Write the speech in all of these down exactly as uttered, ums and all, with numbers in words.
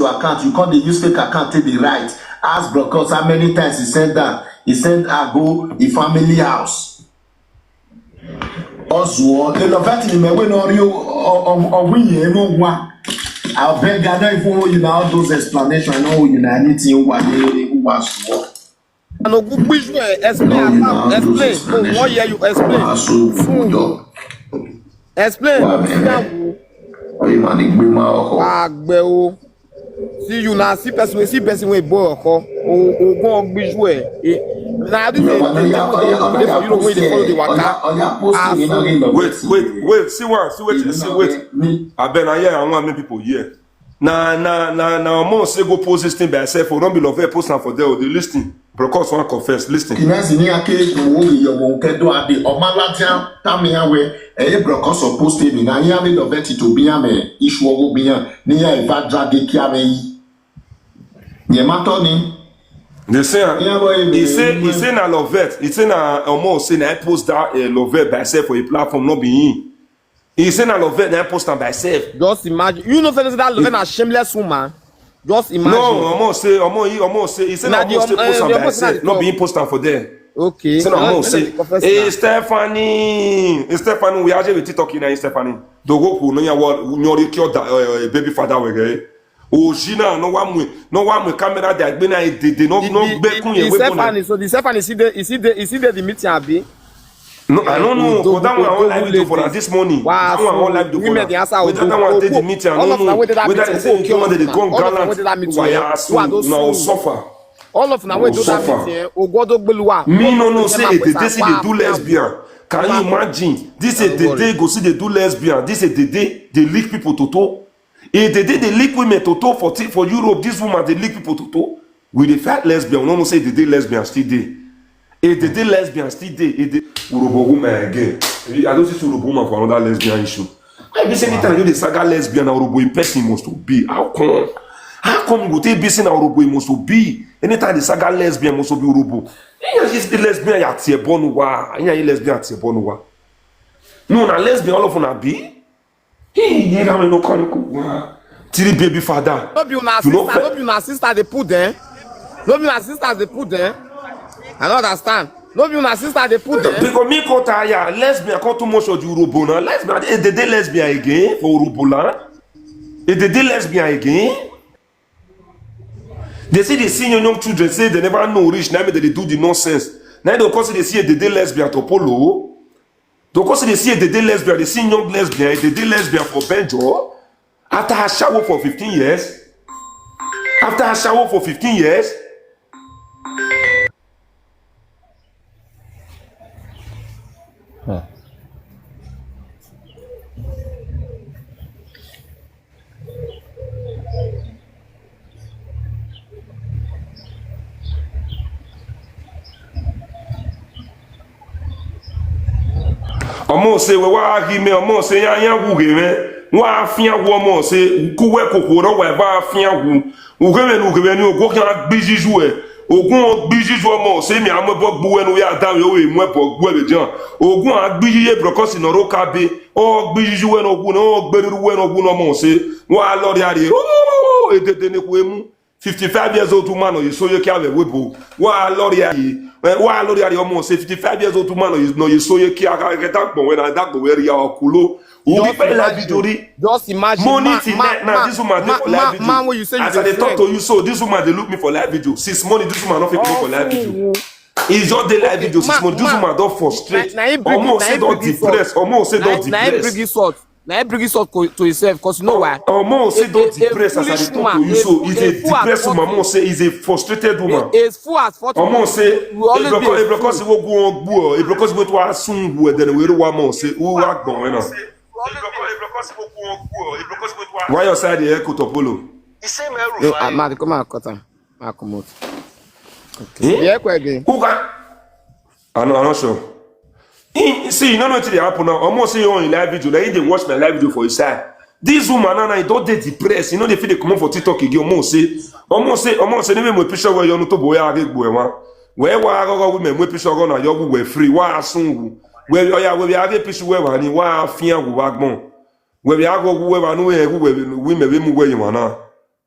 your account, you come dey use fake account take dey write. Ask Brokos how many times he send am. He send am go the family house. Ozuo, the Lovett ni me wey no ri o, o, o, o, we here no wa. I beg, I don't even owe you now all those explanations. I no owe you now anything. Wa, wa, Ozuo. And Ogunbiju, eh, explain, No, you now explain. those Oh, what year you explain? Aso Ogunjo. Explain. Wa, Sit down, man. wo. Oye, man, igbe ma oko. Agbe o. See you now. See person wey, see person wey born oko. O, Ogunbiju, eh. Eh, na this No, is but the oya, oya, people wey dey oya, for Europe wey dey follow the post waka. it. Oya, oya, post it. Aso. Oya, love Wait, it. Wait, wait. See one. See wait. See wait. Me. I bet I hear. I want many people here. Na na na na Omo say go post this thing by herself. Oh, don't be love post am for there. Oh, they listen. Brokos one confess. Listen. Kinesi ni ake mo wo yo mo ke do ade o ma la tia ta mi awe. E ye Brokos o post mi na ya ni Lovett to bi ame isu owo bi ya ni ya e va drag ki ame yi. Ye ma to ni. They say. Yeah, boy, He say. He boy. Say na Lovett. He say na Omo say na I post that uh, Lovett by herself for a platform. Not be him. He say na Lovett na I post am by herself. Just imagine. You know, say that Lovett na shameless woman. Just imagine. No, Omo say, Omo, he, Omo say, he say Na na the, Omo say um, post uh, am the by person herself. at the Not top. be him post am for there. Okay. Say na Now, Omo let say, me confess hey now. Stephanie, hey, Stephanie, we are with TikTok in Stephanie. Dogo ku no ya wo nyori kyo da eh, baby father we ge. Ojina no wa mu no wa mu camera de agbe na e dede no The, no the, gbe kun the, ye the we Stephanie, so the Stephanie see the, you see the, you see the, the meeting abi. No, I don't know. Odo- But that one I Odo- won't live video for Odo- that this morning. Wow, That one I won't so live video for women that. dey answer Whether Odo- that one take the Odo- meeting, I all don't of na know. wey dey that Whether meeting, they say Odo you want to Odo- go all of na gallant, wey dey that meeting, why Odo- ask Odo- you now Odo- suffer. All of na wey do that Suffer. meeting, eh, Ogodo Gbeluwa. Me no no Odo say Gbeluwa e dey dey pesa, see dey do wa- lesbian. Can you imagine? This e Don't dey worry. Dey go see dey do lesbian. This e dey dey dey lick people toto. E dey dey dey lick women toto for thi- for Europe. This woman dey lick people toto. We dey fight lesbian. We no know say e dey dey lesbian still dey. E dey dey lesbian still dey. E dey Urobo woman again. I don see Urobo woman for another lesbian issue. Why be say anytime you dey saga lesbian na Urobo in person must to be? How come? How come you go take be say na Urobo e must to be? Anytime they saga lesbian must to be Urobo. Iya is the lesbian ya tie bonu wa. Iya is lesbian tie bonu wa. No, na lesbian all of una be. Hey, you know no come wa. Three baby father. No be una You know sister, no be una sister dey put there. No be una sister dey put there. I don't understand. No be una sister dey put there. Because me come tire, lesbian come too much of the Urobo now. Lesbian, e dey dey lesbian again for Urobo land. E dey dey lesbian again. They say they see young, young children say they never know rich. Now they dey do the nonsense. Now they come say they see e dey dey lesbian to Polo. They come say they see e dey dey lesbian. They see young lesbian, e dey dey lesbian for Benjo. After her shower for fifteen years. After her shower for fifteen years. Omo se we wa gi me, omo se ya ya wu ge me. Wa fi awu omo se ku we koko ro we ba fi awu. Ugebe ni ugebe ni ogun kan gbijiju e. Ogun gbijiju omo se mi amo bo gbu we no ya da we o emo bo gbu e jan. Ogun agbiji ye brokosi no ro ka be. O gbijiju we no gu no gberiru we no gu no mo se. Wa lori ari. O edede ni ku emu. Fifty-five years old woman no so ye ki ave webo. Wa lori ari. Wa lori ari omo se fifty-five years old woman no so ye ki aga ke dagbo we na dagbo we ri ya okulo. Ubi pe la bidori. Just imagine. Money till night now. This woman dey for live video. Man, when you say As I dey talk to you so, this woman dey look me for live video. Since morning, this woman no fit come for live video. It's just dey live video since morning. This woman don frustrate. Omo say don depress. Omo say don depress. Na him bring insult to himself, cause you know why? Omo say don depress as I dey talk to you so. He's a depressed woman. Omo say he's a frustrated woman. A fool has fought. Omo say because because wo gu ogbu o. Because wo to asun gu e then we wa mo say u wa gbon we na. Why your side dey echo, Topolo? No, ah, man, come and cut am. Ah, come out. Eh? Yeah, quick again. Who can? I know, I'm not sure. He, see, you know what dey happen now. Omo say you on live video. Like, he dey watch my live video for his side. This woman now, now, he don dey depressed. You know, they feel they come for TikTok again. Omo say, omo say, omo say, name my picture where you know to boy a get boy one. Where wa go go women we picture go na yo we free. Wa asun. Where oh yeah, where we have a picture where wa ni wa fi an wa gbon. Where we go where wa no we we we me we mu where you na.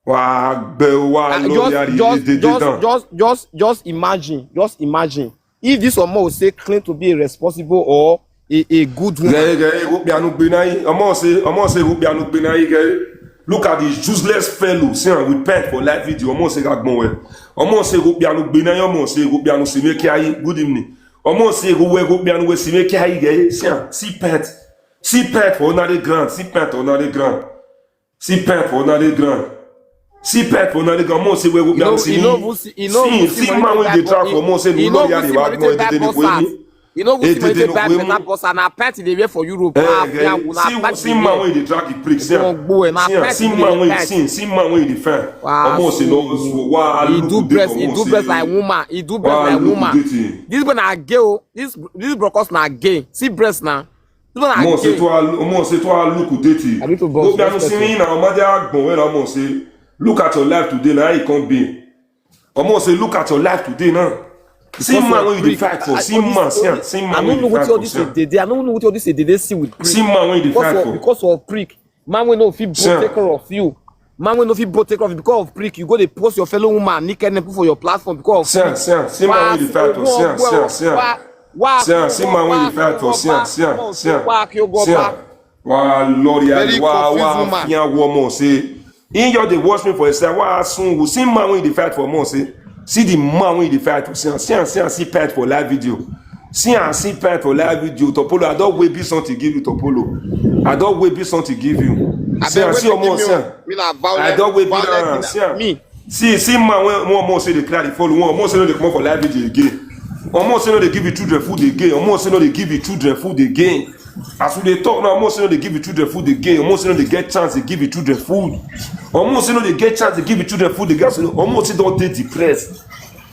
Wàá gbẹ o, wàá Ah, lórí just àríyé just dédé just tán. just just just imagine, just imagine if this Omo say claim to be a responsible or a, a good woman. Gẹ̀ẹ́gẹ̀ẹ́ ìwọ bí anú gbé náà yìí. Ọmọ ṣe ọmọ ṣe ìwọ bí anú gbé náà yìí gẹ̀ẹ́. Look at the useless fellow. See am with pet for live video. Ọmọ ṣe ká gbọ́n wẹ̀. Ọmọ ṣe ìwọ bí anú gbé náà yìí. Ọmọ ṣe ìwọ bí anú sí mi kí ayé. Good evening. Ọmọ ṣe ìwọ wẹ̀ ìwọ bí anú wẹ̀ sí mi kí ayé gẹ̀ẹ́. See am. See pet. See pet for ordinary ground. See pet for ordinary ground. See pet for ordinary ground. See pet for ordinary ground. Ọmọ ṣe ìwọ ìwọ bí You know, anú sí you mi. know who see, you know who See see see money man take wey dey buy track for for ọmọ ṣe you ìwọ know lọ́ọ̀rì who see àríwá money gbọ́n take buy ètètè ní boss pé am. ní. You know who see money Ètètè take ní buy pé better mú. boss am. Na pet dey wear for Europe. Eh, Ah, eh, yeah, una see pet see dey man wear. wey dey track the prick. See am. Wọ́n gbó ẹ̀, na See am. pet See dey man wear wey pet. see see man wey dey fine. Wow, Ọmọ ṣe lọ so sùn wá he do look breast, good he ọmọ do breast ṣe. like woman, he do breast Wá like look woman. good dating. This one na gay o. This this brokers na gay. See breast na. This one na Ọmọ ṣe gay. tó a ọmọ ṣe tó a look good dating. I need to boss Ó bí anú sí respect mi you. náà ọmọdé àgbọ̀n wẹ̀ lọ́mọ ṣe. Look at your life today na how e come be. Ọmọ ṣe look at your life today now. See Because man of wey you dey prick. fight for. I- See all this- man see all am. this- See I man no wey know you dey wetin fight all for. this See am. dey dey. I no know wetin all this dey dey dey see with prick. See man wey you dey Because fight of for. because of prick. Man wey no fit both See am. take care of you. Man wey no fit both take care of you because of prick. You go dey post your fellow woman naked nipple for your platform because of See am. prick. See am. See man wey you dey fight for. See am. See am. See am. See am. See man wey you dey fight for. See am. See am. See am. See am. Wá lórí Very àríwá confused wá woman. fi hàn wọ ọmọ ṣe. He just dey watch me for himself. Wá sùn wò. See man wey you dey fight for ọmọ ṣe. See the man wey you dey fight for. See am. See am. See am. See pet for live video. See am. See pet for live video. Topolo, I don wey be something give you, Topolo. I don wey be something give you. See am. See ọmọ. See am. I don wey be down. See am. Me. See see man wey one more say dey cry dey follow, one more say no dey comot for live video again. One more say no dey give you children food again. One more say no dey give you children food again. As we dey talk now, one more say no dey give you children food again. One more say no dey get chance dey give you children food. One more say no dey get chance dey give you children food again. One more say don dey depressed.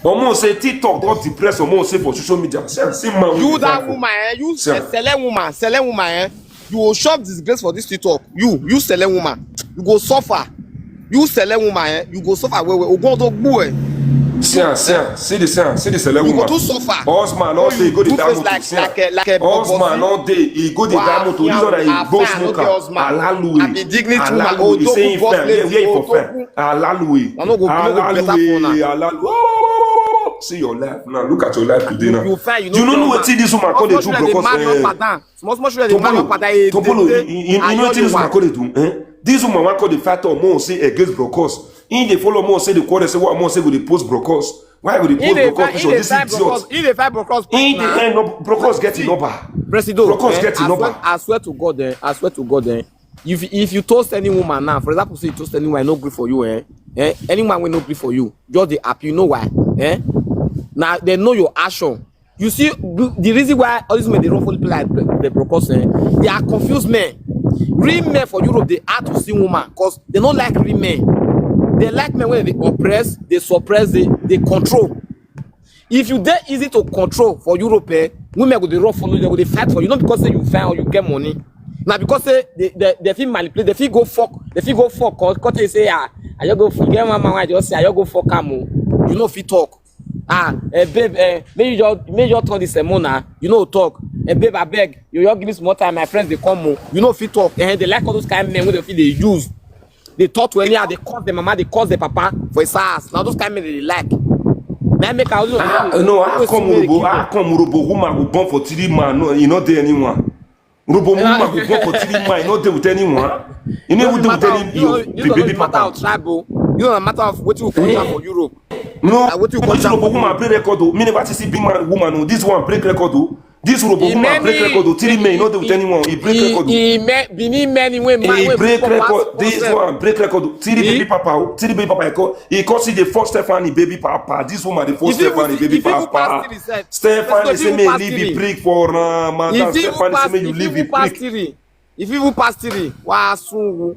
One more say TikTok don depress. One more say for social media. See am. See man wey You dey that fight for. woman, eh? You See am. Sele woman, Sele woman, eh? You go chop disgrace for this TikTok. You, you Sele woman, you go suffer. You Sele woman, eh? You go suffer well well. Ogun tó gbó ẹ. See am, see am, see the see am, see the Sele You go woman. too suffer. Husband no dey, go dey Two buy face motor. like See am. like a like a Husband boss. No dey, he go dey buy motor. This one na he go smoker. Alaluwe. Alaluwe. He say him fine. Where where he for fine? Alaluwe. I no go- I no go better for una. Alaluwe. See your life now. Look at your life today now. You fine, you You no know know wetin this woman come dey do Small small because children dey marry up eh, and down. Small small children dey marry up and down. Eh, Topolo, dey- you you- you and know you wetin this dey woman come dey do? Eh? This woman wan come dey fight Omo say against Brokos. He dey follow Omo say dey quarrel say what Omo say go dey post Brokos. Why go dey He post dey Brokos fight, picture? he dey This fight idiot. Brokos. He dey fight Brokos. He Nah. Dey end up Brokos get See, him number. Presido, Brokos eh, get him I swear, number. I swear to God, eh, I swear to God, eh, if if you toast any woman now, for example, say you toast any woman, no gree for you, eh, eh, any woman wey no gree for you, just dey happy. You know why? Eh, now they know your action. You see the, the reason why all these men dey run for the like the Brokos, eh, they are confused men. Real men for Europe dey hard to see woman because they no like real men. They like men wey dey oppress, dey suppress, dey dey control. If you dey easy to control for Europe, eh, women go dey run follow you, they go dey fight for you, not because say you fine or you get money. Na because say they they, they fit manipulate, they fit go fuck, they fit go fuck, cause cause they say ah, I just go fuck, get one man wey I just say I just go fuck am o. You no fit talk. Ah, eh, babe, eh, make you just make you just turn this sermon na. You no talk. Eh, babe, abeg, you just give me small time. My friends dey come o. You no fit talk. Eh, they like all those kind men wey they fit dey use. They talk to anyhow. They curse the mama. They curse the papa for his house. Now those kind men they like. Now make I Ah, no, how come Urobo? How come Urobo woman go born for three man? No, you not there anyone. Urobo woman go born for three man. You not there with anyone. You never there with any your the baby papa. Tribal. You know, a matter of what you come for Europe. No, Ah, wetin you but come Urobo down woman break record o. Me never see big man woman o. This one break record o. This Urobo He woman break many- record o. Three men, you not there with anyone. He break He record o. he me Benin men wey man He wey break pass record. This sef. One break record o. Three He- baby papa o. Three baby papa. He call he call see the first Stephanie baby papa. This woman the first If you Stephanie if baby you pass papa. Three sef. Stephanie Let's go, say if me you pass leave three. the prick for uh, madam. If you Stephanie pass say me you if leave you the pass prick. Three, if you pass three, wa sungu.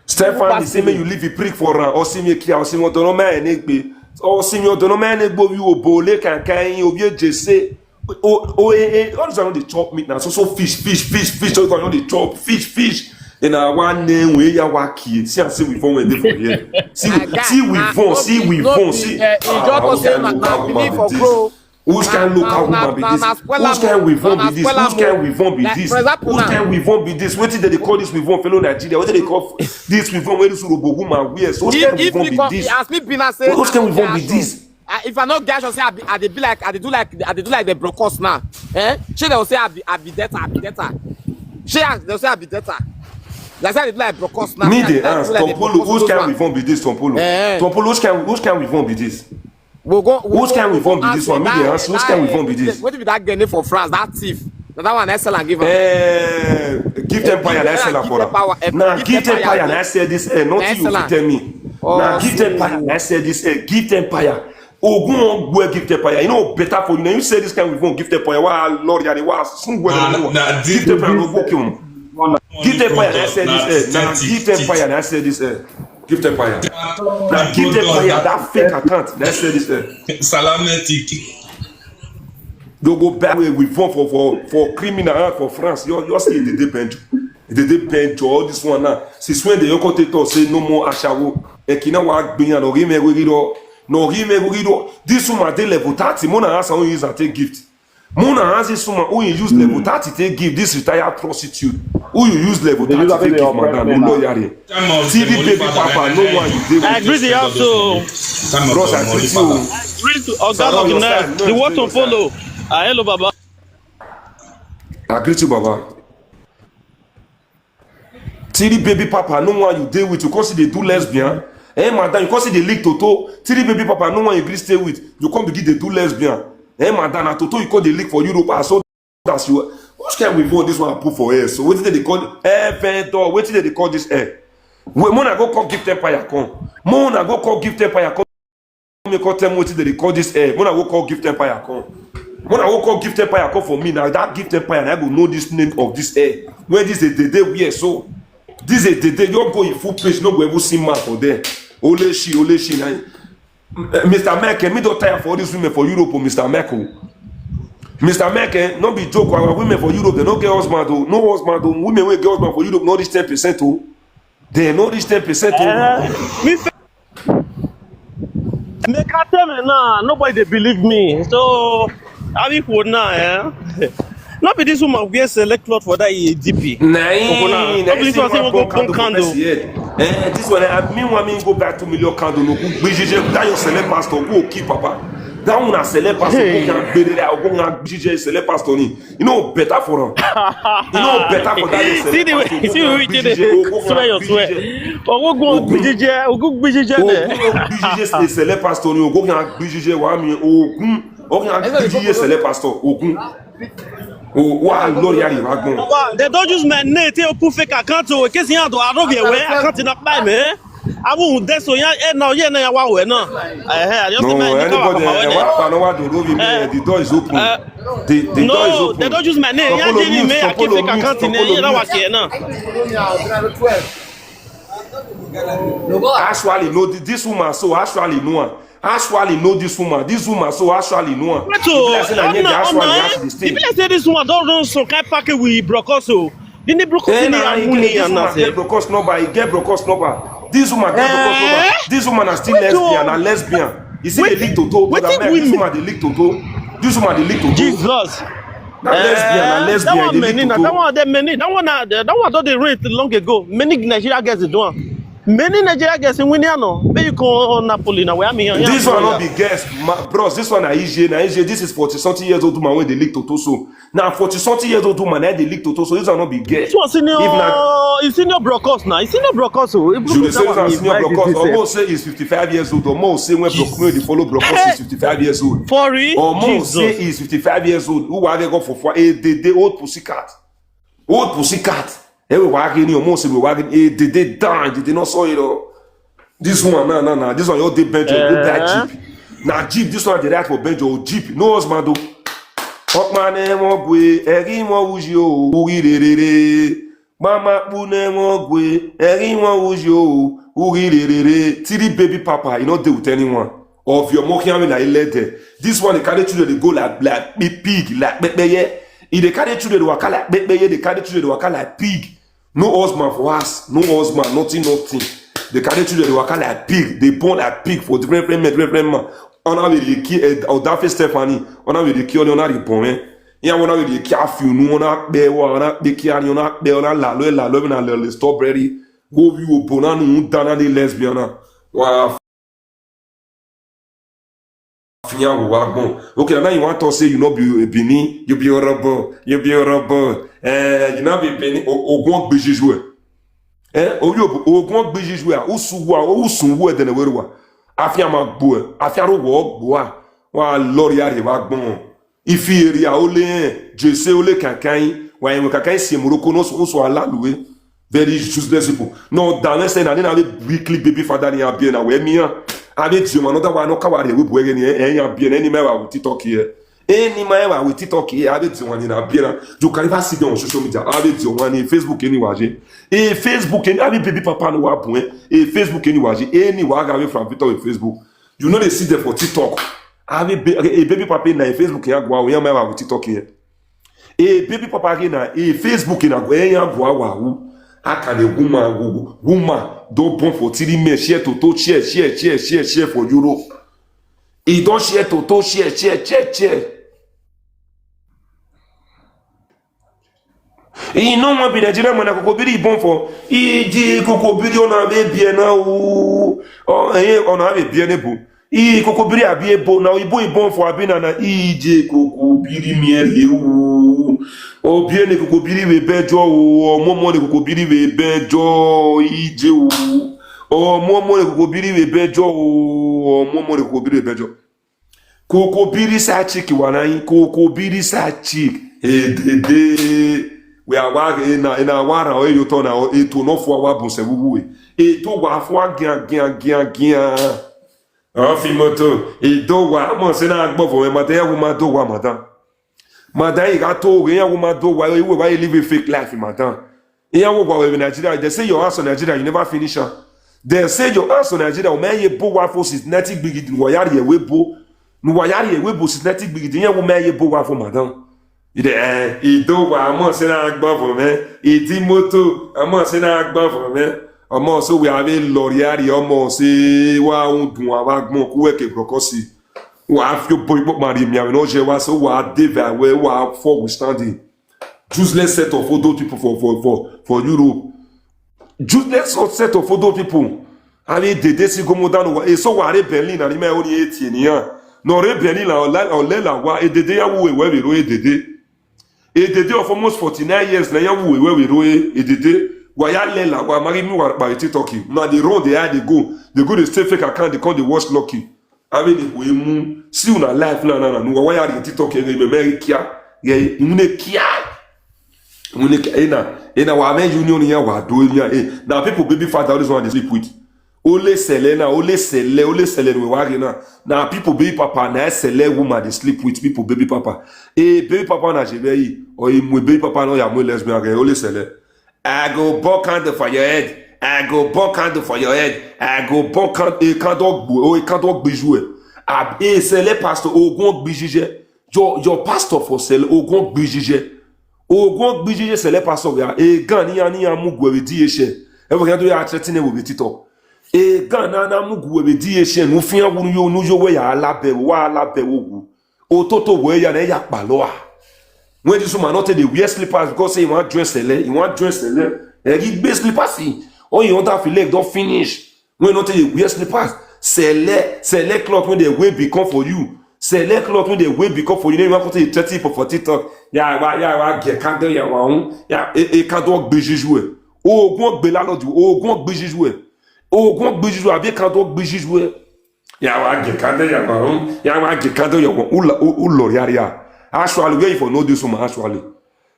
Stephanie pass say me three. You leave the prick for uh, Osimi Kia Osimi Otonoma Enegbe. Osimi Otonoma Enegbe you obole kankan obi ejese. O o eh eh all this one dey chop meat na so so fish fish fish fish all this one dey chop fish fish. Then I wan name wey ya wa kie. See I say we form wey dey for here. See My guy, see we na- form no see be- we no form be, see. eh, e Ah, just what go say kind na of na woman believe be for this? grow. Which kind local woman be this? Which kind weavon be this? Which kind weavon be this? Which kind weavon be this? Wetin dem dey call this weavon, fellow Nigeria? Wetin dem dey call this weavon wey this Urhobo woman wear? So which kind weavon be this? Which kind weavon be this? If I no get action, say I be, I dey be like, I dey do like, I dey do like the brokos now. Eh? Shey dem go say I be, I be debtor, I be debtor. Shey dem go say I be debtor. Like say I dey do like brokos now. Me dey ask Tom Polo, which kind weavon be this, Tom Polo? Tom Polo, which kind, which kind weavon be this? Which kind weavon be this one? Me dey ask, which kind weavon be this? Wetin be that girl name for France? That thief. Na that one I sell and give am. Eh, Gift Empire na I sell am for am. Na Gift Empire na I sell this. Eh, nothing you fit tell me. Na Gift Empire na I sell this. Eh, Gift Empire. Ogun wan gwe Gift Empire. You know better for you. Na you say this kind weavon Gift Empire. Wa lori are wa sun gwe na. Gift Empire no go kill. Gift Empire na I sell this. Eh, na Gift Empire na I sell this. Eh. Gift Empire. Na Gift Empire, that fake account. Let's say this. Eh. Salametic. You go back way weavon for for for criminal hand for France. Your your skin dey dey benjo. E dey dey benjo. All this one now. Since when the Yoko take talk say no more ashawo? Ekina wa gbin and no give me we do. No give me we do. This woman dey level thirty. Mona ask how use and take gift. Mona ask this woman who he use level thirty take give this retired prostitute. Who you use level thirty take give madam? No lawyer. T V baby papa, no one you dey with. I agree the house o. Bros, I greet you. Greet to Oga of the night, the water follow. Ah, hello, Baba. I greet you, Baba. Tiri baby papa, no one you dey with, you come see dey do lesbian. Eh, madam, you come see dey lick toto. Tiri baby papa, no one you gree stay with, you come begin dey do lesbian. Eh, madam, na toto you come dey lick for Europe. I saw that you. Which kind weavon this one put for hair? So wetin dem dey call hair vendor? Wetin dem dey call this hair? Wait, mona go call Gift Empire come. Mona go call Gift Empire come. Me come tell me wetin dem dey call this hair. Mona go call Gift Empire come. Mona go call Gift Empire come for me. Now that Gift Empire, I go know this name of this hair. Where this dey dey wear so. This dey dey, you go in full place, no go even see man for there. Only she, only she. Now, eh, Mister Mike, eh, me don tire for all these women for Europe, oh, Mister Mike, oh. Mister Mike, eh, no be joke. Our women for Europe, they no get husband, oh. No husband, oh. Women wey get husband for Europe no reach ten percent, oh. They no reach ten percent, oh. Eh, me fe- Make I tell me now, nobody dey believe me. So, how people now, eh? No be this woman wear select cloth for that E D P. Nah, no be this one say we go burn candle. Eh, this one, eh, meanwhile, me go buy two million candle. No, go gbijije that your select pastor, go keep papa. That one na select pastor, go can gbede that, go can gbijije select pastor ni. You know better for am. You know better for that. See the way, see the way you dey swear your swear. Ogun gbijije, ogun gbijije ne. Ogun gbijije select pastor ni, ogun gbijije wa mi, ogun. Ogun gbijije select pastor, ogun. O wa lori ari wa gbon. They don use my name take open fake account o, in case you don't have your way account na buy me. Abu this so ya e na ye na ya wa we na. Eh, eh, I just say, man, you come back. Anybody, eh, wa pa no wa do robi me, the door is open. The, the door is open. No, they don't use my name. Ya give me, I keep fake account in there. You know what here now? Actually, no, th- this woman so actually no one. Actually, no, this woman. This woman so actually no one. Wait, oh, actually, actually, eh? If you say this woman don't run some kind package with Brokoso, then the Brokoso Eh, na, he get, this woman get Broko's number. He get Broko's number. This woman get Broko's number. This woman na still lesbian. Na lesbian. You see, they leak toto. This woman, they leak toto. This woman, they leak toto. Jesus. Na lesbian, na lesbian. That one, many, that one, that many, that one, that one don dey rate long ago. Many Nigeria girls dey do am. Many Nigeria girls in Winnie no. May you call Napoli now. Where me? This one not be guess, bros. This one na E J, na E J. This is forty something years old woman wey dey leak toto so. Na forty something years old woman na dey leak toto so. This one not be guess. This one senior. If na, e senior Broko's now. E senior Broko's o. You dey say this one senior Broko's. Omo say is fifty-five years old. Omo say when Broko's, wey dey follow Broko's is fifty-five years old. For real? Omo say is fifty-five years old. Who wa dey go for for a day, day old pussycat. Old pussycat. Hey, we wagging you, almost we wagging. Hey, they dey down, they dey not saw it all. This one, no, no, no. This one, you dey bench, go buy jeep. Now jeep, this one they write for bench or jeep. No husband do. Okmane mo gwe, eri mo wuji o, ugi re re re. Mama kpune mo gwe, eri mo wuji o, ugi re re re. Tiri baby papa, you not deal with anyone. Of your monkey, I mean, I let there. This one, they carry children, they go like, like big pig, like pepeye. If they carry children, they waka like pepeye, they carry children, they waka like pig. No husband for us, no husband, nothing, nothing. They carry children, they waka like pig, they born like pig for different, different men, different, different man. Ona we dey ki, eh, Odafe Stephanie. Ona we dey ki, ona, ona dey bon, eh. Ya, ona we dey ki afiunu, ona pe wa, ona pe ki ani, ona pe, ona la lo, la lo, na le, le strawberry. Go bi wo bona nu dana ni lesbian na. Wa finya wo wa bon. Okay, now you want to say you no be a Benin, you be Urhobo, you be Urhobo. Eh, you no be Benin, o, ogun gbe jiju e. Eh, o yo, ogun gbe jiju e, usu wa, usu wo e dene weruwa. Afia ma gbo e, afia ro wo gbo a. Wa lori are wa gbon. Ifi area ole, jese ole kankan, wa enwe kankan si Morocco no so, so alaluwe. Very useless people. No, da me say na, na be weekly baby father ni abi na we mi ya. Abi ti o ma no da wa no ka wa re we bo ege ni, eh, ya bi na ni me wa with TikTok here. Any man wa with TikTok here, abi ti wa ni na bi na. You can never see them on social media. Abi ti wa ni Facebook anyway. E Facebook any, abi baby papa no wa bun, eh. E Facebook anyway. Any wa ga we from Victor with Facebook. You know they see them for TikTok. Abi ba-, a baby papa na Facebook ya gwa, ya me wa with TikTok here. E baby papa ke na, e Facebook na, e ya gwa wa wu. Aka ne woman, wo-, woman don born for three men, share to to, share, share, share, share, share for Europe. E don share to to, share, share, share, share. E no wan be Nigerian man, na Kokobiri e born for. E ji Kokobiri ona be bie na o. O, eh, ona be bie ne bu. E Kokobiri abi ebo na, ibo e born for abi na, na ije Kokobiri mi e le o. Obie ne Kokobiri we bejo o, omomo ne Kokobiri we bejo, ije o. Omomo ne Kokobiri we bejo o, omomo ne Kokobiri we bejo. Kokobiri side chick wa na yi, Kokobiri side chick. E dede. We are wa, e na, e na wa ra o, e yo to na o, e to no fo wa bun se wuwu e. E to wa fo wa gian, gian, gian, gian. An fi moto, e do wa, mo se na gbo fo me, ma te ya wo ma do wa, madam. Madam, e ga to, e ya wo ma do wa, e wo wa, e live a fake life, madam. E ya wo wa we Nigeria, they say your house in Nigeria, you never finish am. They say your house in Nigeria, o me ye bo wa fo since nineteen gbigidi, wa ya ye we bo. Nu wa ya ye we bo since nineteen gbigidi, e ya wo me ye bo wa fo, madam. E de, eh, e do wa, mo se na gbo fo me. E di moto, mo se na gbo fo me. Omo so we have a lorry, omo se wa un dun wa gbon ku we ke brokosi. Wa fi o boy bo mari mi, we no je wa so wa dey there, we wa for we standing. Useless set of old people for, for, for, for Europe. Useless set of old people. Abi dede si gomo danu wa. E so wa re Berlin na ni me oni eighty ni ya. No re Berlin la, o le, o le la wa. E dede ya wu we we ro e dede. E dede of almost forty-nine years na ya wu we we ro e, e dede. Wa ya le la wa, mari mi wa pa TikTok. Na dey run, dey hide, dey go. Dey go dey stay fake account, dey come dey watch Lucky. Abi ni ku emu. See una life na, na, na. Nu wa ya re TikTok e me me kia. Ye, unu ne kia. Unu ne kia. E na, e na wa me union ya wa do ya. E, na people baby father always want to sleep with. Ole sele na, ole sele, ole sele we wa re na. Na people baby papa na sele woman dey sleep with people baby papa. E baby papa na je be yi. O imu baby papa no ya mu lesbian re, ole sele. I go burn candle for your head. I go burn candle for your head. I go burn can-, e candle gbo, o e candle gbiju e. Ab-, e sele pastor, ogun gbijije. Your, your pastor for sele, ogun gbijije. Ogun gbijije sele pastor ya. E gan ni ya ni ya mu gwe di e she. E bo kan to ya threaten e wo be TikTok. E gan na na mu gwe di e she. Nu fi an wu nu yo, nu yo we ya ala be, wa ala be wo wu. Ototo we ya na ya pa lo a. When this woman not take dey wear slippers because say he wan join sele, he wan join sele. E gi gbe slippers si. All he under fi leg don finish. When not take dey wear slippers. Sele, sele cloth when dey wey become for you. Sele cloth when dey wey become for you. Then you wan come take dey threaten people for TikTok. Ya wa, ya wa, get candle, ya wa, hmm. Ya, e, e candle gbe juju e. Ogun gbe la lo ju, ogun gbe juju e. Ogun gbe juju, abi candle gbe juju e. Ya wa ge kande ya wa, hmm? Ya wa ge kande ya wa. U la, u, u lori aria. Actually, where you for know this woman, actually?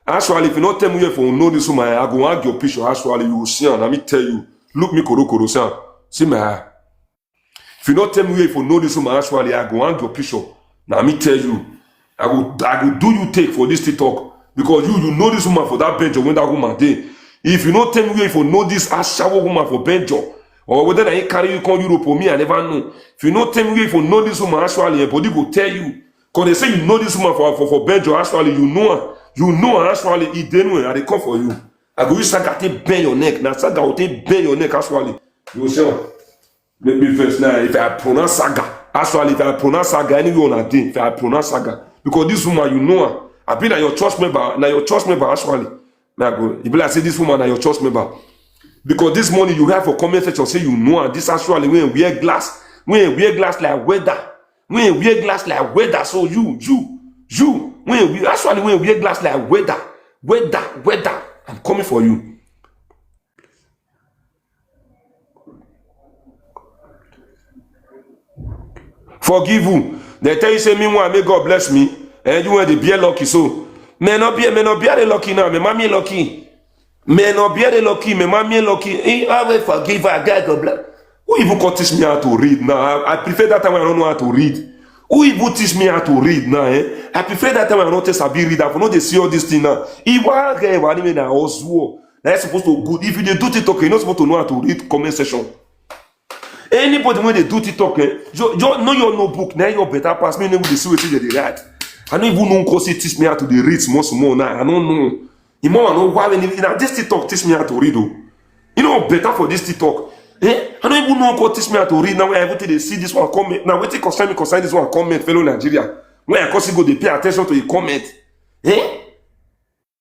Actually, if you not tell me where you for know this woman, I go hang your picture, actually, you will see am. Let me tell you. Look me koro koro, see am. See my eye. If you not tell me where you for know this woman, actually, I go hang your picture. Let me tell you. I go, I go do you take for this TikTok. Because you, you know this woman for that bench when that woman dey. If you not tell me where you for know this ashawo woman for bench, or whether na he carry you come Europe or me, I never know. If you not tell me where you for know this woman, actually, your body go tell you. 'Cause they say you know this woman for, for, for bench, actually, you know her. You know her, actually, he dey know her, I dey come for you. I go use saga take bend your neck. Na saga go take bend your neck, actually. You go see am. Make me first now. If I pronounce saga, Actually, if I pronounce saga, anywhere on a day, if I pronounce saga, because this woman, you know her. I be na your church member, na your church member, actually. Na go, e be like say this woman na your church member. Because this morning, you have for comment section, say you know her. This actually, when wear glass, when wear glass like weather, when wear glass like weather, so you, you, you, when we, actually, when wear glass like weather, weather, weather, I'm coming for you. Forgive who? They tell you, say, meanwhile, may God bless me. And you want the beer lucky, so. May not be, may not be a lucky now, may mommy lucky. May not be a lucky, may mommy lucky. He always forgive her, God God bless. Who even can teach me how to read now? I, I prefer that time when I don't know how to read. Who even teach me how to read now, eh? I prefer that time when I don't test Abi read. I for not they see all this thing now. If I get one, I mean, I was war. That's supposed to good. If you dey do TikTok, you're not supposed to know how to read comment section. Anybody when they do TikTok, eh, you, you know your notebook, now your better pass me, nobody see what they write. I don't even know who see teach me how to dey read small small now. I don't know. You know, I know why when you, now this TikTok teach me how to read, oh. You know better for this TikTok. Eh? I don't even know who teach me how to read. Now when everything they see this one comment. Now wait till concern me, concern this one comment, fellow Nigeria. When I cause you go, they pay attention to the comment. Eh?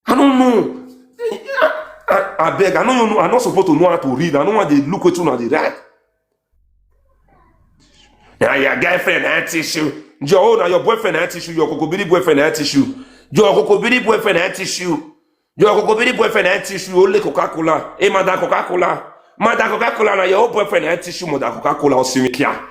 I don't know. I, I, I beg. I know you know. I'm not supposed to know how to read. I know what they look at you now. They write. Yeah, your girlfriend I teach you. Your own, your boyfriend I teach you. Your kokobiri boyfriend I teach you. Your kokobiri boyfriend I teach you. Your kokobiri boyfriend I teach you. Only Coca-Cola. Hey, mother Coca-Cola. Mother Coca-Cola. Now your own boyfriend I teach you. Mother Coca-Cola. Osimikia.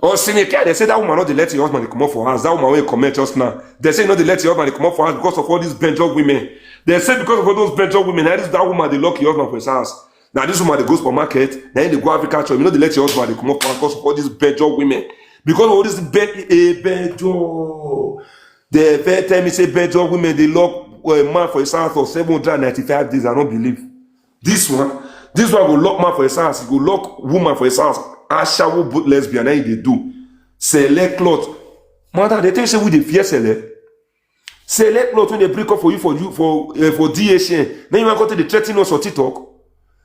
Osimikia. They say that woman not dey let your husband come up for house. That woman will comment just now. They say not dey let your husband come up for house because of all these bench of women. They say because of all those bench of women, that is that woman they lock your husband for his house. Now this woman they go supermarket, now they go Africa shop. You know they let your husband they come up for house because of all these bench of women. Because of all this bench, a bench. They first tell me say bench of women they lock a man for his house for seven hundred ninety-five days. I don't believe. This one, this one go lock man for his house, he go lock woman for his house. Ashawo both lesbian, now they do. Select cloth. Mother, they tell you say we dey fear select. Select cloth when they break up for you for you for uh, for D H N. Then you want to the threaten us on TikTok.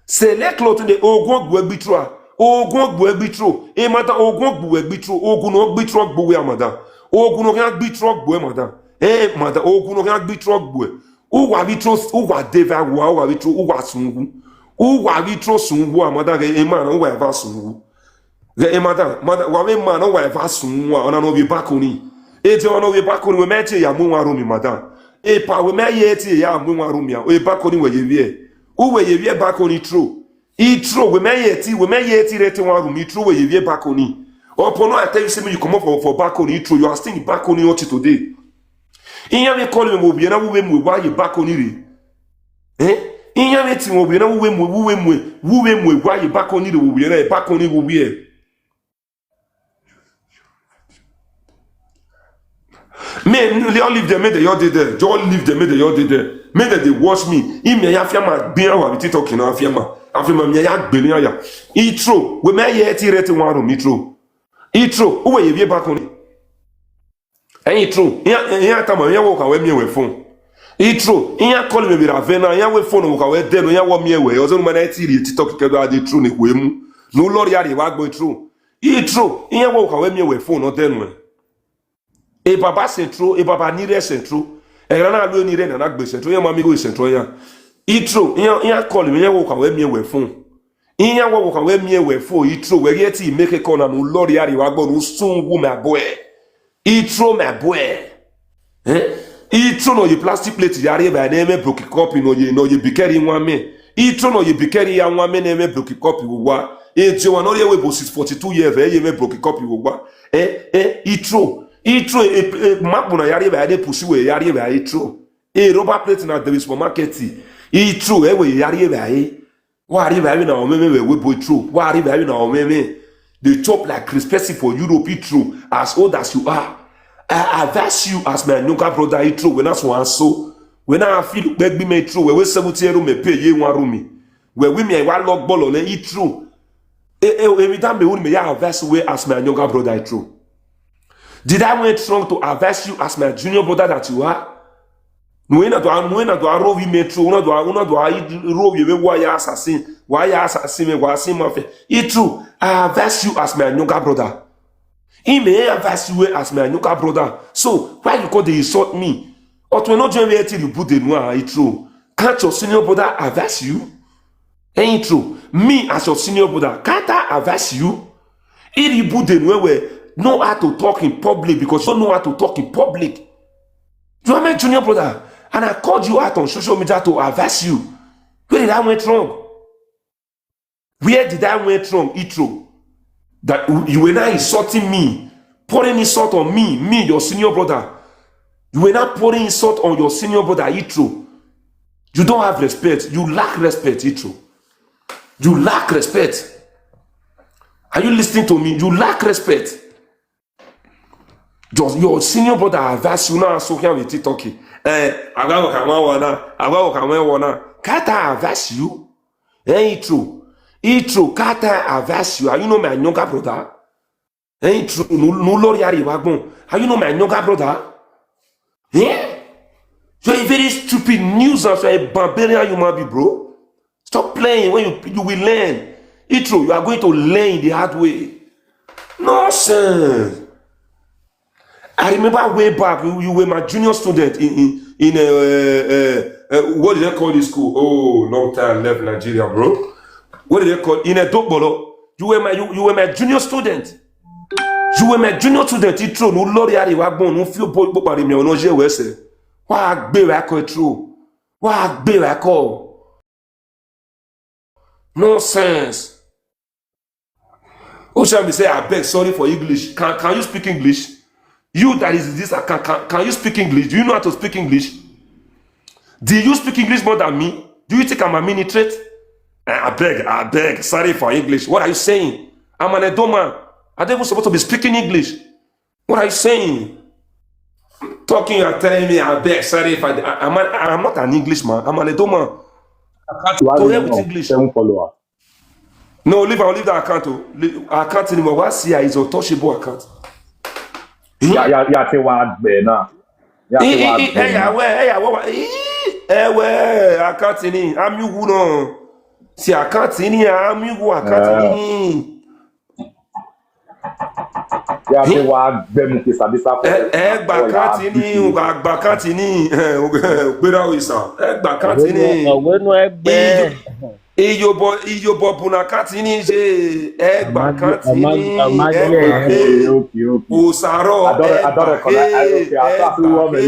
Select cloth when they ogun gbe bitra. Ogun gbe bitro. E mata ogun gbe bitro. Ogun no bitro gbe we mother. Ogun no can bitro gbe mother. Eh mother, ogun no can bitro gbe. Uwa vitro, uwa deva, uwa, uwa vitro, uwa sungu. Uwa vitro sungu, a mother, eh, man, uwa eva sungu. Eh, eh, madam, madam, wa me man, uwa eva sungu, ona no be bakoni. E je ona be bakoni, we me je ya mu wa room, madam. E pa we me ye ti ya mu wa room ya. E bakoni we ye wie. U we ye wie bakoni true. E true, we me ye ti, we me ye ti re ti wa room, e true we ye wie bakoni. Upon I tell you, say me you come up for, for balcony, e true, you are still in balcony until today. Inya me call me wo bi na wo we mu wa ye balcony re. Eh? Inya me ti wo bi na wo we mu, wo we mu, wo we mu wa ye balcony re wo bi na balcony wo bi e. Me, they all leave them, make they all dey there. Just leave them, make they all dey there. Make them dey watch me. If me ya fiama, be our TikTok, you know, fiama. Afiama, me ya be me ya. E true. We me ye ti re ti wa room, e true. E true. Uwe ye be balcony. Eh, e true. Iya, iya tama, iya wo ka we mi we phone. E true. Iya call me bi ravena, iya we phone wo ka we de no, iya wo mi we. Ozo ma na ti ri TikTok ke do adi true ni we mu. No lori ari wa gbo e true. E true. Iya wo ka we mi we phone no de no. E baba central, e baba nire central. E rana lo nire na na gbe central. Iya ma mi go central ya. E true. Iya, iya call me, iya wo ka we mi we phone. Iya wo wo ka we mi we phone. E true. We get ti make a call na no lori ari wa gbo no sun wo my boy. E true, my boy. Eh? E true no ye plastic plate yari ba na me broke cup no ye no ye bikeri wa me. E true no ye bikeri ya wa me na me broke cup wo wa. E je wa no ye we bo six forty-two years e ye me broke cup wo wa. Eh eh e true. E true e e ma bu na yari ba de pusi we yari ba e true. E rubber plate na the supermarket. E true e we yari ba e. Wari ba na omeme we we boy true. Wari ba na omeme. They chop like Chris Percy for Europe, e true. As old as you are, I advise you as my younger brother, e true. When I so and so, when I feel beg me, e true. We we seventy euro me pay ye one room. We we me wa lock ball on e true. E e every time me would me ya advise we as my younger brother, e true. Did I went wrong to advise you as my junior brother that you are? No, una do, no, una do a row we me true. Una do, una do a row we wa ya assassin. Wa ya assassin me, wa sin ma fe. E true. I advise you as my younger brother. He may advise you well as my younger brother. So why you come dey insult me? Otwe no join wetin you put the one intro. Can't your senior brother advise you? Hey, intro. Me as your senior brother, can't I advise you? If you put the one where know how to talk in public because you don't know how to talk in public. You are my junior brother, and I called you out on social media to advise you. Where did I went wrong? Where did I went wrong, Itro? That you were now insulting me, pouring insult on me, me, your senior brother. You were now pouring insult on your senior brother, Itro. You don't have respect. You lack respect, Itro. You lack respect. Are you listening to me? You lack respect. Just your senior brother advise you now, so here we talking. Eh, I got what I want now. I got what I want now. Can't I advise you? Eh, Itro. Itro, can't I advise you? Are you not my younger brother? Eh, Itro, no, no, Lord, Yari Wagbon. Are you not my younger brother? Eh? You're a very stupid nuisance. You're a barbarian human being, bro. Stop playing. When you you will learn. Itro, you are going to learn the hard way. Nonsense. I remember way back, you, you were my junior student in, in, in uh, uh, uh, what did they call this school? Oh, long time left Nigeria, bro. What did they call in a Dokbolo? You were my you, you were my junior student. You were my junior student. Itro, no Lord, Yari Wagbon, no feel boy, boy, boy, me, no je wese. Why I be like Itro? Why I be like Nonsense. Oshami say, I beg, sorry for English. Can, can you speak English? You that is this, can, can, can you speak English? Do you know how to speak English? Do you speak English more than me? Do you think I'm a mini threat? Eh, I beg, I beg, sorry for English. What are you saying? I'm an Edo man. I don't even supposed to be speaking English. What are you saying? Talking, you're telling me, I beg, sorry if I, I, I'm, an, I'm not an Englishman. I'm an Edo man. To hell with English. Seven follower. No, leave, I'll leave that account. Oh. Leave, account anymore. What's here is untouchable account. Yeah, yeah, yeah. Te wa gbe na. Yeah, te wa gbe na. Ẹyàwó, ẹyàwó, ẹwẹ account ni. Amyugu no. See account ni, amyugu account ni. Ya te wa gbẹmu ke sabisa fọ. Ẹ gba káàtì ní, ẹ gba káàtì ní, gbéra òye sàn. Ẹ gba káàtì ní. Ọ̀wé nú ẹgbẹ́. Iyobo iyobo buna káàtì ní ṣe. Ẹ gba káàtì ní. Ẹ gba ké. Òsàrọ̀ ẹ gba ké. Ẹ gba ké.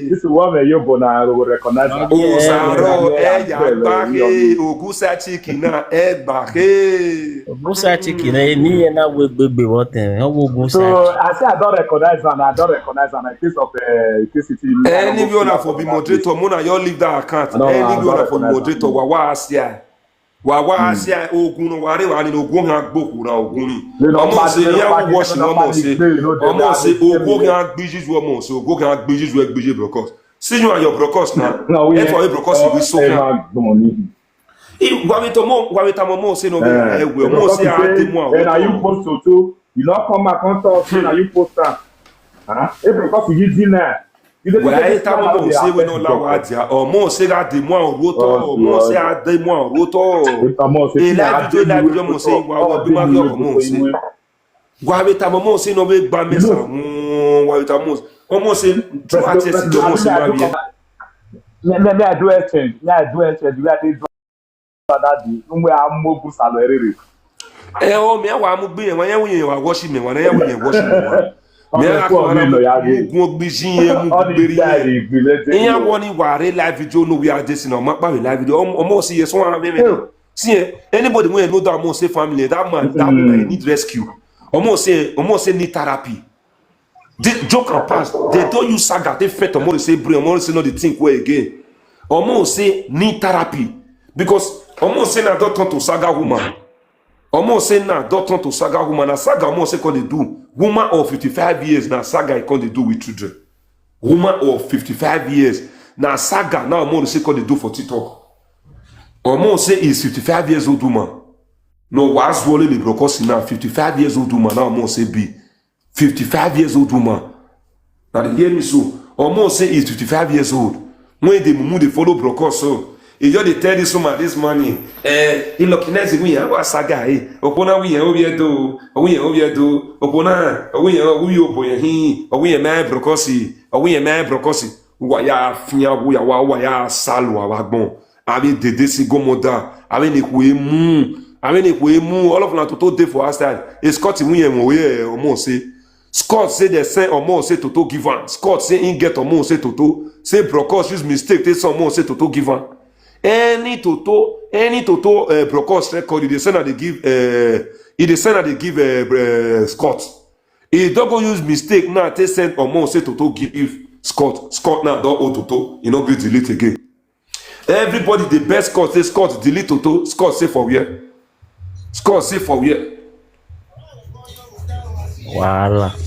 This is one you go na recognize. Òsàrọ̀ ẹ yà gba ké. Ògúnṣà chicken náà ẹ gba ké. Ogun sa chicken na ni yẹn na wo gbegbe wọ tẹ ẹ wo ogun sa. So I say I don recognize am, I don recognize am in case of uh, case it. Any of you na for be moderator, mo na your leave that account. Any of you na for be moderator, wa wa asia, wa wa asia, ogun no ware wa ni ogun ha gboku na ogun ni. Ọmọ se ni awo wash ni ọmọ se, ọmọ se ogun ha gbiji ju ọmọ se, ogun ha gbiji ju gbiji brokos. See you and your brokos na. E for brokos we so. Gwaweta mo, gwaweta mo mo se no be ewe mo se a de mo. Then are you post to too? You not come back on top. Say na you post am. Huh? If because you did there. Gwaweta mo mo se we no la wa dia. O mo se ga de mo ro to. O mo se a de mo ro to. E la video la video mo se wa wa bi ma yo mo se. Gwaweta mo mo se no be gba mesa. Gwaweta mo. O mo se tu ati si do mo se ma bi. Me me me I do exchange. Me I do exchange. We are dey do that day. Nwe amogu salo erere. Eh, oh, me wa mu gbe yen, wa yen wa wash me, wa yen wa wash me. Me a ko na mu gun ogbin si yen mu gberi yen. Iya woni wa re live video no we are this no ma pa we live video. Omo si yeso wa me me. See, eh, anybody wey know that Omose family, that man, that woman, he need rescue. Omose, Omose need therapy. This joke and pass. They don't use saga. They fit Omose brain. Omose not the think way again. Omose need therapy because Omose now don't turn to saga woman. Omose now don't turn to saga woman. And saga Omose call the do woman of fifty-five years now. Saga he call the do with children. Woman of fifty-five years. Now saga now Omose call the do for TikTok. Omose is fifty-five years old woman. No was rolling the broadcast now. Fifty-five years old woman now Omose be. Fifty-five years old woman. Now they hear me so. Omose is fifty-five years old. When they mumu they follow broadcast so. He just dey tell this woman this morning, eh, he lucky nice we yan wa saga eh, opona we yan obi edo, we yan obi edo, opona we yan we obo yan hi, we yan my brokosi, we yan my brokosi. Wa ya finya wa ya wa wa ya salu wa gbon. Abi dede si gomoda, abi ni ku emu, abi ni ku emu. All of una toto dey for outside. Is cut we yan mo ye omo say. Scott say they send Omose Toto give am. Scott say he get Omose Toto. Say Brokos use mistake take send Omose Toto give am. Any Toto, any Toto uh, Brokos record, he dey send am dey give, uh, he dey send am dey give uh, uh, Scott. He don go use mistake now take send Omose Toto give Scott. Scott now don owe Toto. He no gree delete again. Everybody dey beg Scott say Scott delete Toto. Scott say for where? Scott say for where? Wahala.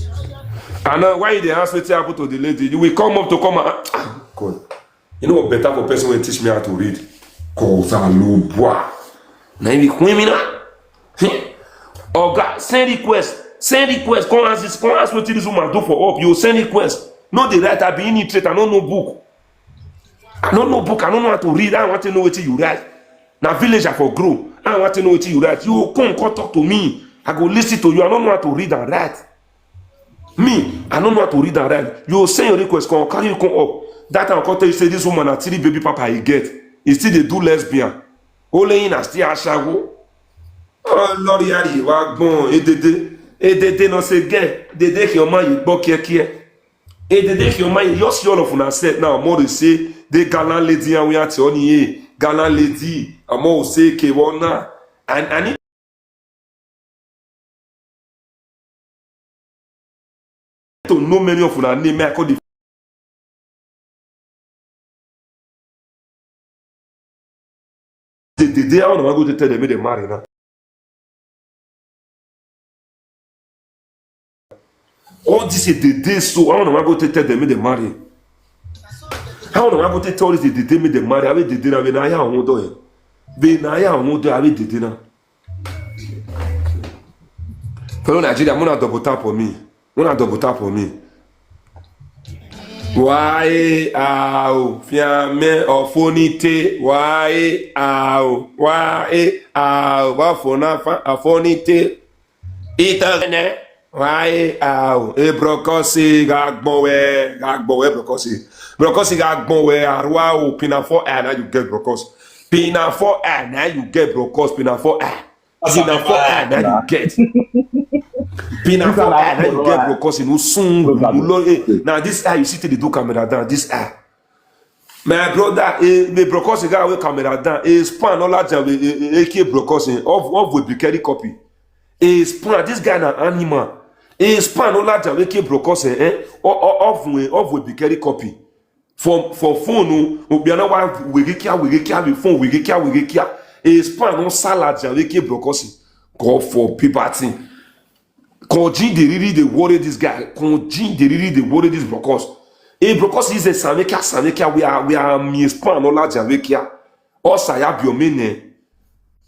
And now why you dey ask wetin happen to the lady? You will come up to come and ah, God. You know what better for person wey teach me how to read? Kozalobwa. Na him be criminal. Hmm? Oga, send request. Send request. Come ask this. Come ask wetin this woman do for up. You send request. No dey write. I be illiterate. I no know book. I no know book. I no know how to read. I want to know wetin you write. Na village I for grow. I want to know wetin you write. You come come talk to me. I go listen to you. I no know how to read and write. Me, I no know how to read and write. You send your request, come carry you come up. That time I come tell you say this woman na three baby papa he get. He still dey do lesbian. Only in na still ashawo. Oh Lord, yari wa gbon edede. Edede no say get. Dede ki omo yi gbọ́ kíákíá. Edede ki omo yi, just all of una set now. More dey say the gallant lady and we are tell you, gallant lady. Amo say ke wona. And and to know many of una name, I call the the the day I want to go to tell them make they marry now. All this is the day so I want to go to tell them make they marry. I want to go to tell this the day make they marry. I will the day now. Be na ya won do. Be na ya won do. I will the day now. Fellow Nigeria, muna double tap for me. Muna double tap for me. Why ah fiame ofonite? Why ah why ah wa fona fa ofonite? Ita ne why ah e brokosi ga gbon we ga gbon we brokosi brokosi ga gbon we arwa o pina for air na you get brokosi pina for air na you get brokosi pina for air. Pina for air na you get. Pina for air na you get brokosi no soon. Now this eye you see till they do camera down. This eye. My brother, eh, the brokosi guy wey camera down. Eh, span no larger wey eh, eh, A K brokosi. Of of we be carry copy. Eh, span this guy na animal. Eh, span no larger wey K brokosi. Eh, of of of we of we be carry copy. For for phone o obiana wa wege kia wege kia be phone wege kia wege kia. E span no salad ya wege brokosi. God for people thing. Konji dey really dey worry this guy. Konji dey really dey worry this brokos. E brokos is a samekia samekia we are we are mi span no large ya wege kia. Osa ya bi omene.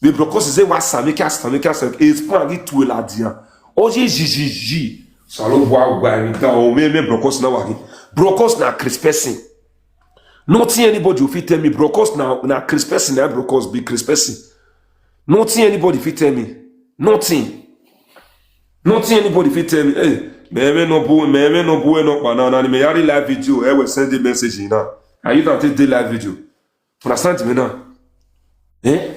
The brokos is a wa samekia samekia samekia. E span gi tuela dia. Oje jijiji. Salo wa wa mi da o me me brokos na wa. Brokos na Chris person. Nothing anybody will fit tell me. Brokos na na Chris person na brokos be Chris person. Nothing anybody fit tell me. Nothing. Nothing anybody fit tell me. Hey, me me no bu me me no bu no pa na na me yari live video. Eh, we send the message na. Are you that take the live video? Understand me now? Eh?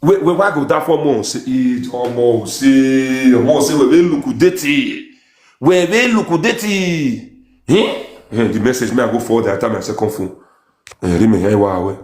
We we wa go that for mo say it omo say omo say we we look deti. We we look deti. Eh? Eh, the message me I go forward that time I second phone. Eh, rime eh wa we.